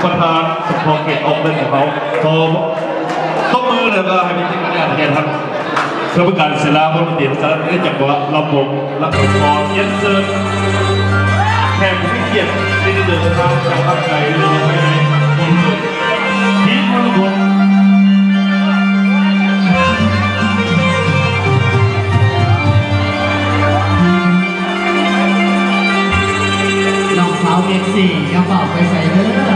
ປະທານສະພາເຂດອອກເດີນຂອງເຮົາ ຂໍຕົບມື ແລ້ວກໍໃຫ້ເປັນທາງການແທນທ່ານ ເພື່ອເປັນການເສຍເວລາ ບໍ່ເປັນສາລະເອ ຈັກວ່າລຳວົງ ແລະ ກໍຂໍຮຽນເຊີນແຂກຜູ້ມີກຽດທີ່ໄດ້ເດີນທາງຈາກທາງໄກ ຫຼືວ່າພາຍໃນ ທີ່ມາທຸກຄົນ. ນ້ອງສາວເອັຟຊີ ຢ່າຟ້າວໄປໃສເດີ.